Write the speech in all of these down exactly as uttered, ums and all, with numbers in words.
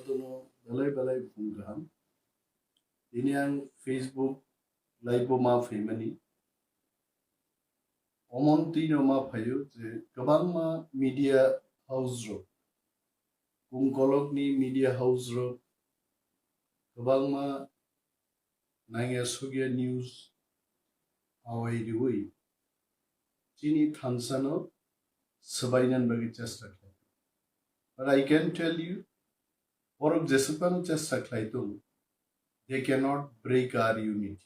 Belai belai buphang kaham. Tini ang Facebook live o ma phaimani. Omon twi no ma phaio je kwbangma media house rok, kungkolokni media house rok, kwbangma nangya sugya news awai riwi chini thansano swbainani bagwi chesta khlai. But I can tell you, borok jesukano chesta khlai tong, they cannot break our unity.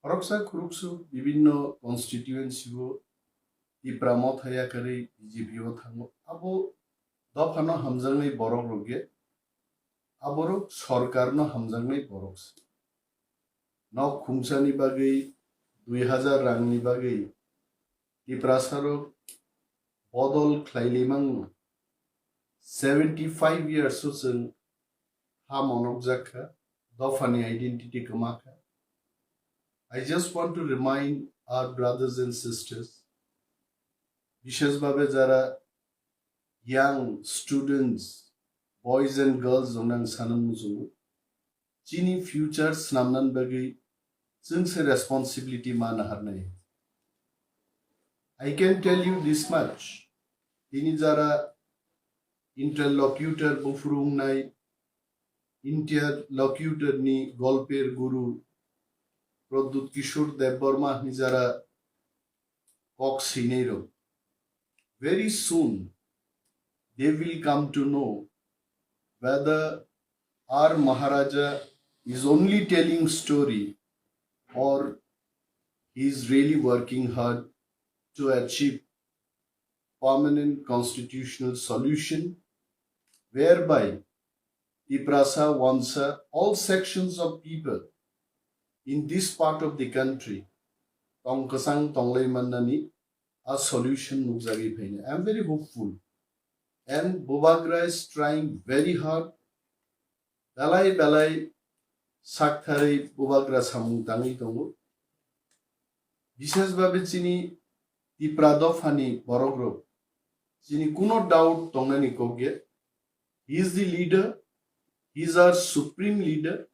Khoroksa khoroksa bibinno constituency o Tipra Motha yakarwi B J P o thango. Abo dophano hamjaknai borok rok ye, aborok sorkarno hamjaknai borok se. Nok khumsani bagwi dui hazar rangni bagwi Tiprasarok bodol khlaili mangno. Seventy five years o chwng ha monokjak kha, dophani identity kwma kha. I just want to remind our brothers and sisters, bishesh bhabe jara young students, boys and girls rokno ang sana muchungo, chini future swnamnani bagwi chwngse responsibility ma naharnai. I can tell you this much, tini jara interlocutor buphuru wngnai, interlocutor ni golper guru Pradyut Kishore Debbarma hwnwi jara kok swinai rok. Very soon they will come to know whether our Maharaja is only telling story or he is really working hard to achieve permanent constitutional solution whereby Tiprasa, Wansa, all sections of people in this part of the country tong kwchang tonglai mannani a solution nukjagwi phainai. I am very hopeful and Bubagra is trying very hard. Belai belai saktharwi Bubagra samung tangwi tongo. Bishesh bhabe chini Tipra dophani borok rok, chini kuno doubt tongnani kok ya. He is the leader, he is our supreme leader.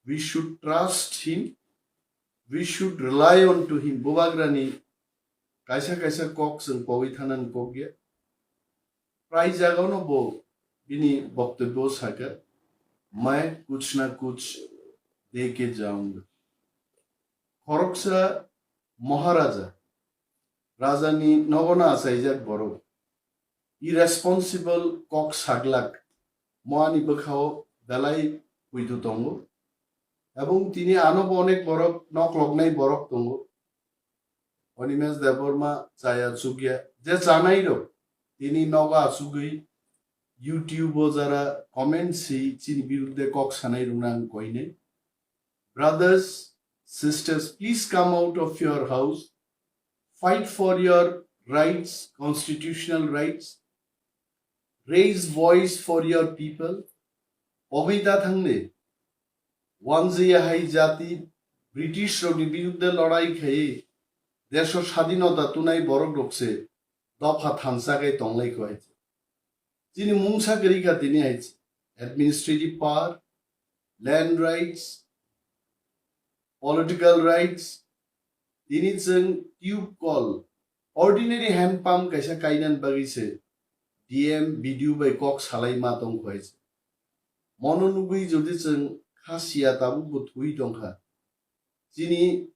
We should trust him, we should rely on to him. Bubagrani kaisa kaisa kok chwng pogwi thanani kok ya. Prai jagao no bo bini boktobyo saka, "Main kuch na kuch de ke jaunga." Khoroksa Maharaja, rajani nogo no achaijak borok, irresponsible kok saglak, mo ani bwkhao belai puitu tongo. Ebong tini ano bo onek borok nokloknai borok tongo. Animesh Debbarma chaya chukya, je chanai rok tini nogo achugwi YouTube o jara comment si chini birudde kok sanai rokno ang koinai. Brothers, sisters, please come out of your house, fight for your rights, constitutional rights, raise voice for your people. Pogwi da thangni, wanjaya hai jati, British rokni birudde lorai khai, desho sadinota tunai borok rok se dopha thansa khai tonglai kho hai. Chini mungsa kwrwi kha tini hai administrative power, land rights, political rights, tini chwng tube call, ordinary hand pump kaisa kainani bagwi se D M, B D O bai kok salai ma tong kho hai se. Mono nugwi jodi chwng kha siya tabuk bo thwi tong kha. Chini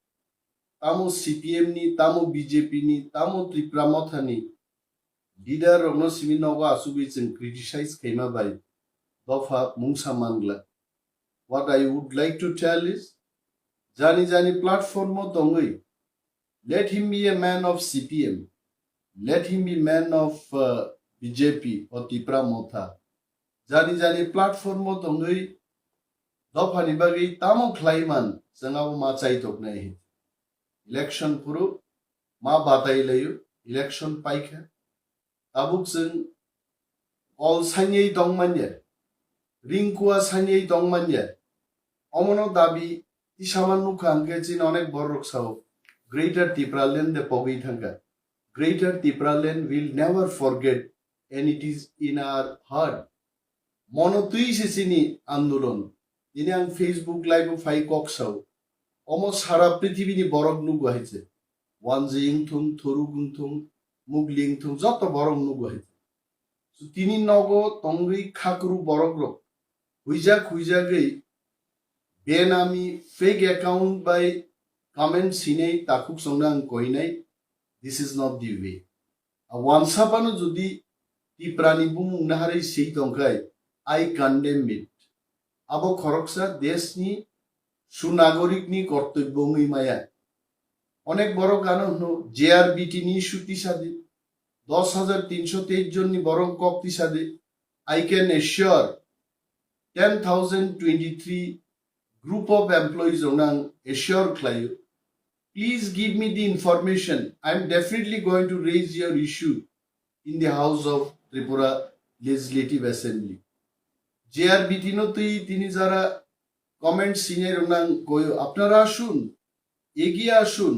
tamo C P M ni, tamo B J P ni, tamo Tipra Motha ni leader rokno simi nogo achugwi chwng criticize khaima bai dopha mungsa mangla. What I would like to tell is, jani jani platform o tongwi, let him be a man of C P M, let him be man of, uh, B J P or Tipra Motha. Jani jani platform o tongwi dophani bagwi tamo khlai man, chwng abo ma chai toknai. Election phuru ma batai laio, election paikha. Tabuk chwng kol sanyai tong manya, ringkua sanyai tong manya. Omono dabi tisama nukha hwnkhe chini onek borok sao, Greater Tipraland de pogwi thangkha. Greater Tipraland will never forget and it is in our heart. Mono twi se chini andolon. Tini ang Facebook live o phai kok sao. Omo sara prithibini borok nugo hai se. Wanjwi wngthung, Thuruk wngthung, Mugli wngthung, joto borok nugo hai se. So, tini nogo tongwi khakru borok rok huijak huijagwi benami fake account bai comment sinai takhuk songna ang koinai. This is not the way. A wansa phano jodi Tiprani bumung naharwi swi tongkhai, I condemn it. Abo khoroksa deshni sunagorikni kortobyo wngwi maya. Onek borok ano hwno J R B T ni issue tisadi, dos hajar tinsho teis jonni borok kok tisadi. I can assure ten thousand twenty-three group of employees rokno ang assure khlaio. Please give me the information. I am definitely going to raise your issue in the House of Tripura Legislative Assembly. J R B T no twi tini jara comment sinai rokno ang koyo, apnara asun, এগিয়ে আসুন,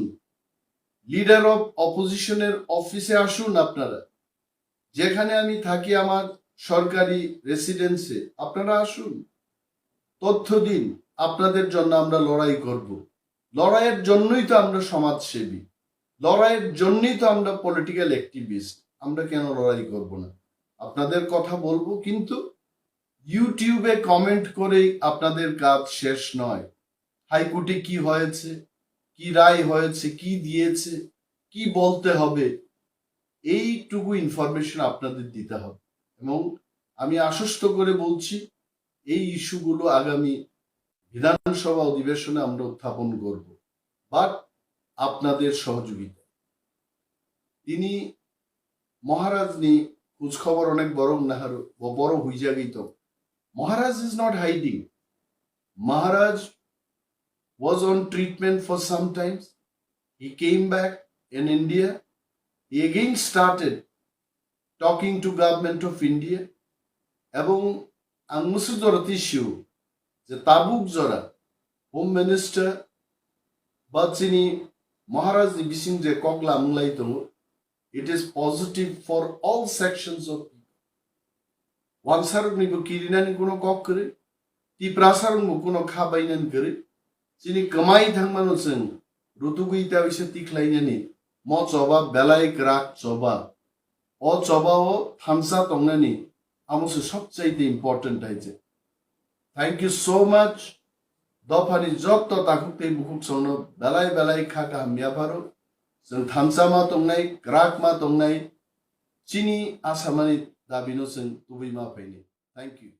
leader of অপোজিশনের অফিসে আসুন আপনারা। যেখানে আমি থাকি আমার সরকারি রেসিডেন্সে, আপনারা আসুন, তথ্য দিন। আপনাদের জন্য আমরা লড়াই করব। লড়াইয়ের জন্যই তো আমরা সমাজসেবী, লড়াইয়ের জন্যই তো আমরা পলিটিক্যাল অ্যাক্টিভিস্ট। আমরা কেন লড়াই করব না? আপনাদের কথা বলবো, কিন্তু ইউটিউবে কমেন্ট করেই আপনাদের কাজ শেষ নয়। হাইকোর্টে কি হয়েছে, কি রায় হয়েছে, কি দিয়েছে, কি বলতে হবে, এইটুকু ইনফরমেশন আপনাদের দিতে হবে। এবং আমি আশ্বস্ত করে বলছি, এই ইস্যুগুলো আগামী বিধানসভা অধিবেশনে আমরা উত্থাপন করব, বাট আপনাদের সহযোগিতা। Tini Maharaj ni khoj khobor onek borok naharo, bo borok huijagwi tong. Maharaj is not hiding. Maharaj was on treatment for some times. He came back in India. He again started talking to Government of India. Ebong ang musu jora tisio je tabuk jora Home Minister ba chini Maharaj ni bising je kok lamung lai tongo, it is positive for all sections of people. Wansarokni bo kirinani kuno kok kwrwi, Tiprasarokni bo kuno kha bainani kwrwi. Chini kwmai thangmano chwng rutugwi ta bisa tikhlainani mo choba belai kwrak choba. O choba o thansa tongnani amo se sobchaite important hai je. Thank you so much. Dophani jotto takhuk tei bukhuk songno belai belai kha kaham yapharo. Chwng thansa ma tongnai, kwrak ma tongnai, chini asamani dabino chwng tubui ma phainai. Thank you.